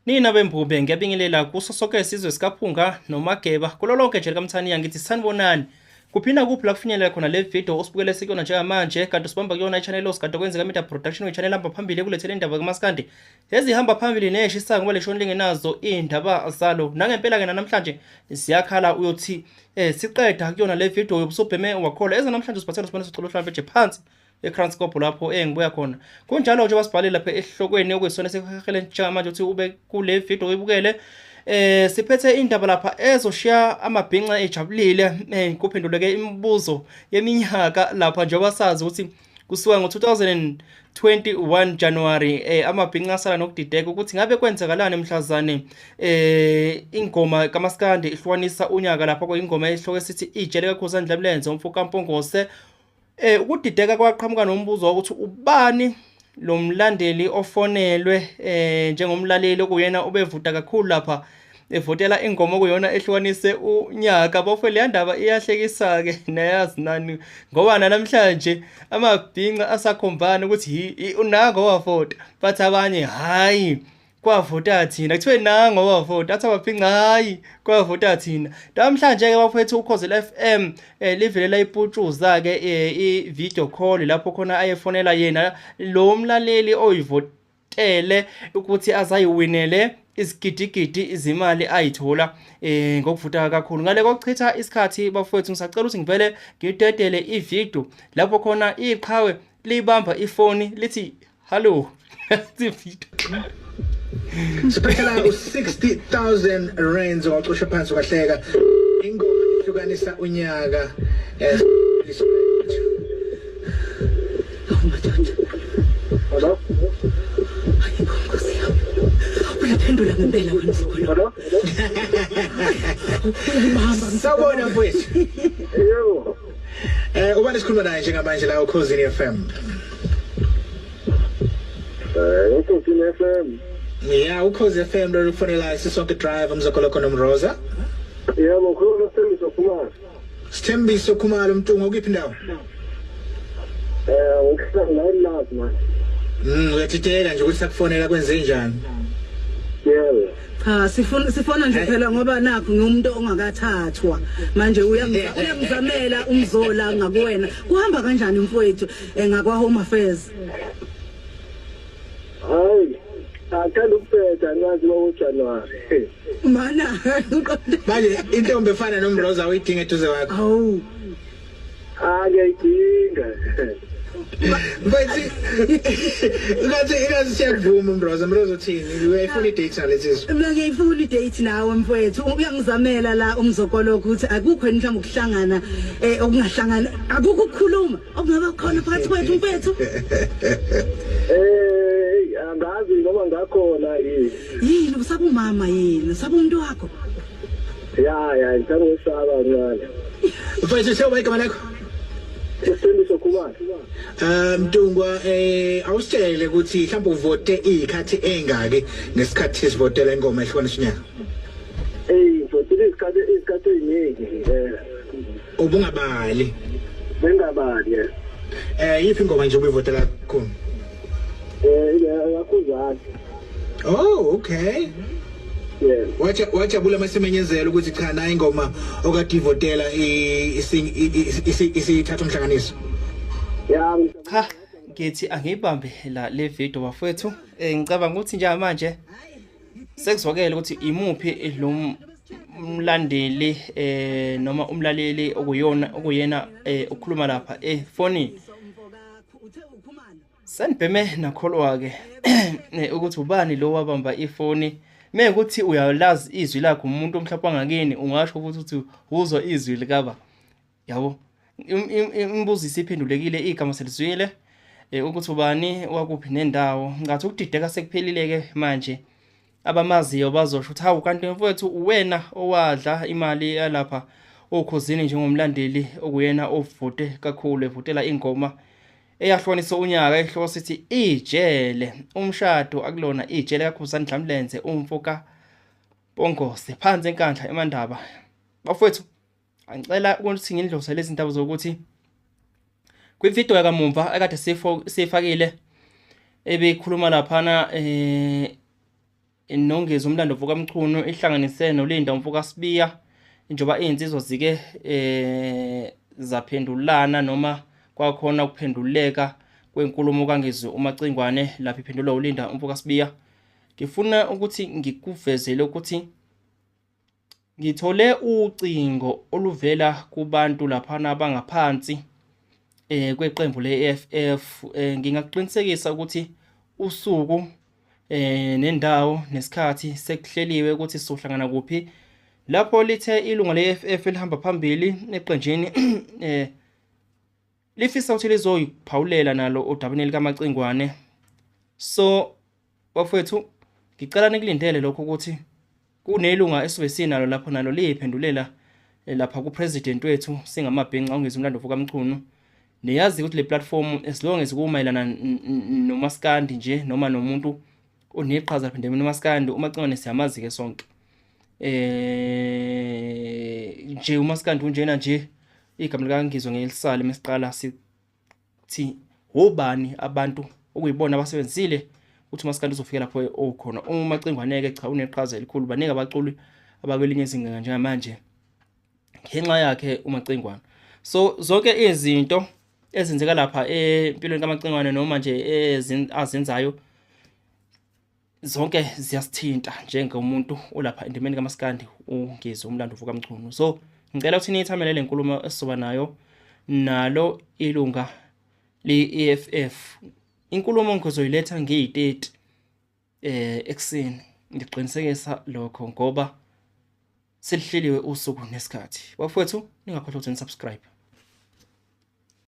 Nina bembube ngiyabingelela kuso sonke isizwe sikaPhunga noMageba kulo lonke nje likaMthaniya ngithi sanibonani. Kuphi nakuphi la kufinyelela khona le video osibukele sikuyona njengamanje kanti usibamba kuyona i-channel osigade kwenzeka media production we-channel hamba phambili ekulethela indaba kamaskandi ezihamba phambili neshisayo ngoba leshoni lingenazo iy'ndaba zalo nangempela-ke nanamhlanje ziyakhala uyothi um siqeda kuyona le video uyobusubheme wakholwa ezanamhlanje usiphathela sibone sicela uhlale nje phansi eKranskop lapho engibuya khona kunjalo nje basibhalile lapha esihlokweni okuyisona esihehele njengamanje ukuthi ube kule video uyibukele eh siphethe indaba lapha ezoshiya amabhinca ejabulile eh kuphenduleke imibuzo yeminyaka lapha njengoba sazi ukuthi kusuka ngo-2021 January eh amabhinca asala nokudideka ukuthi ngabe kwenzakalani mhlazane eh ingoma kaMaskandi ihlukanisa unyaka lapha kuyingoma esihloko esithi ijele kaKhuzani Dlamlenze umfo kaMpungose. Ukudideka kwaqhamuka nombuzo wokuthi ubani lo mlandeli ofonelwe njengomlaleli okuyena obevuta kakhulu lapha evotela ingoma okuyona ehlukanise unyaka. Bafo leya ndaba iyahlekisa-ke nayazi nani ngoba nanamhlanje amabhinca asakhombana ukuthi unango wavota bathi abanye hhayi Kwavota thina kuthiwe nango wavota athi abaphinca hayi kwavota thina namhlanje ke bafethu ukhozi FM eh, livele layiputshuza ke eh, i video call lapho khona ayefonela yena lo mlaleli oyivotele ukuthi azayiwinele izigidigidi izimali ayithola eh ngokuvuta kakhulu ngale kokuchitha isikhathi bafowethu ngisacela ukuthi ngivele ngidedele ivideo lapho khona iqhawe libamba ifoni lithi Hallo. Siphethela u-60,000 rands wacosha phansi wahleka. Ingoma ihlukanisa unyaka. Eh Madoda. Hello? Hayibo Nkosi yami. Uyaphendula ngempela wena mzukulu. Hello? Uyayibamba. Sawubona mfowethu. Yebo. Eh ubani sikhuluma naye njengamanje la uKhozini FM? Eh uKhozini FM. Yeah, uKhozi FM lo lukufonelayo sisonke drive umzokolo nomroza. Yebo, ukhuluma noSithembiso Khumalo. Sithembiso Khumalo Mntungwa ukuphi indawo? Eh ngihlala la eLazi manje. Uyatiteka nje ukuthi sakufonela kwenze njani? Yebo. Cha sifuna sifona nje phela ngoba nakho ngiwumuntu ongakathathwa manje uyangizamela umzola ngakuwena kuhamba kanjani mfowethu eh, ngakwa Home Affairs. Hayi athanda ukuphetha ngazi kwakuJanuary. Mana manje intombi efana nomroza uyidinga eduze kwakho. Hawu. Ah ngiyayidinga. Mfethu ngathi ngathi siyakuvuma Mroza Mroza uthini uyayifuna i-date nalesizwe Mina ngiyayifuna i-date nawe mfowethu uyangizamela la umzokolo ukuthi akukho yini mhlawumbe ukuhlangana eh okungahlangana akukho ukukhuluma okungaba khona phakathi kwethu mfowethu Eh angazi noma ngakhona yini. Yini usaba umama yini usaba umuntu wakho Ya ya ngisangosaba kancane. Mfethu sewuba igama lakho Isithembiso Khumalo. Eh Mntungwa eh awusitshele ukuthi mhlawumbe uvote izikhathi ezingaki ngesikhathi sivotela ingoma ehlukanisa unyaka. Ey ngivotile izikhathi eziningi eh Ubungabali. Bengabali yes. Eh yiphi ingoma nje ubuyivotela kakhulu? Eh ile yakhuzani. Oh okay. Yes. Wacha wajabula masemenyezela ukuthi cha nayi ingoma okade ivotela isithatha umhlanganiso. Ya cha ngithi angiyibambe la le video bafowethu eh ngicabanga ukuthi njengamanje sekuzwakele ukuthi imuphi lo mlandeli eh noma umlaleli okuyona okuyena eh ukhuluma lapha efonini Senibheme nakholwa-ke eh, ukuthi ubani lo wabamba ifoni mekuthi uyalazi izwi lakhe umuntu mhlawumbe wangakini ungasho ukuthi uthi uzwa izwi likaba yabo imibuzo isiphendulekile igama selizwile eh, ukuthi ubani wakuphi nendawo ngathi ukudideka sekuphelile ke manje abamaziyo bazosho ukuthi hawu kanti mfowethu uwena owadla imali yalapha okhozini njengomlandeli okuyena ovote kakhulu evotela ingoma eyahlukanisa unyaka ihloko sithi ijele umshado akulona ijele kaKhuzani Dlamlenze umfo ka Mpongose phansi enkandla emandaba bafowethu angicela ukuthi ngindluse lezi ndaba zokuthi kwividiyo yakamumva ekade sifakile ebeyikhuluma laphana eh noNgizwe uMlando mfokaMchunu ihlanganise noLinda umfokaSibiya njengoba iy'nsizwa zike zaphendulana noma kwakhona ukuphenduleka kwenkulumo kaNgizwe uMacingwane lapho iphendulwa uLinda umfokaSibiya. Ngifuna ukuthi ngikuvezele ukuthi ngithole ucingo oluvela kubantu laphana abangaphansi kweqembu le-EFF. Ngingakuqinisekisa ukuthi usuku nendawo nesikhathi sekuhleliwe ukuthi sizohlangana kuphi. Lapho lithe ilunga le-EFF elihamba phambili eqenjini lifisa ukuthi lizoyiphawulela nalo odabeni likaMacingwane. So bafowethu, ngicela nikulindele lokho ukuthi kunelunga esuke sinalo lapho nalo liyiphendulela lapha ku-president wethu singamabhinca uNgizwe uMlando kaMchunu. Niyazi ukuthi le platform as long as kumayelana nomaskandi nje noma nomuntu oneqhaza lapha endimeni umaskandi, uMacingwane siyamazi ke sonke. Nje umaskandi unjena nje igama likaNgizwe ngelisale mesiqala sithi obani abantu okuyibona abasebenzisile ukuthi umaskandi uzofika lapho okhona. UMacingwane-ke cha uneqhaza elikhulu, baningi abaculi abakwelinye izinga njengamanje ngenxa yakhe uMacingwane. So zonke izinto ezenzeka lapha empilweni kaMacingwane noma nje azenzayo zonke ziyasithinta njengomuntu olapha endimeni kaMaskandi uNgizwe uMlando kaMchunu. So ngicela ukuthi niyithamele le nkulumo esizoba nayo nalo ilunga le-EFF. Inkulumo ngizoyiletha ngiyi-30 ekuseni, ngiqinisekisa lokho ngoba selihleliwe usuku nesikhathi. Bafowethu, ningakhohlwa ukuthi ni-subscribe.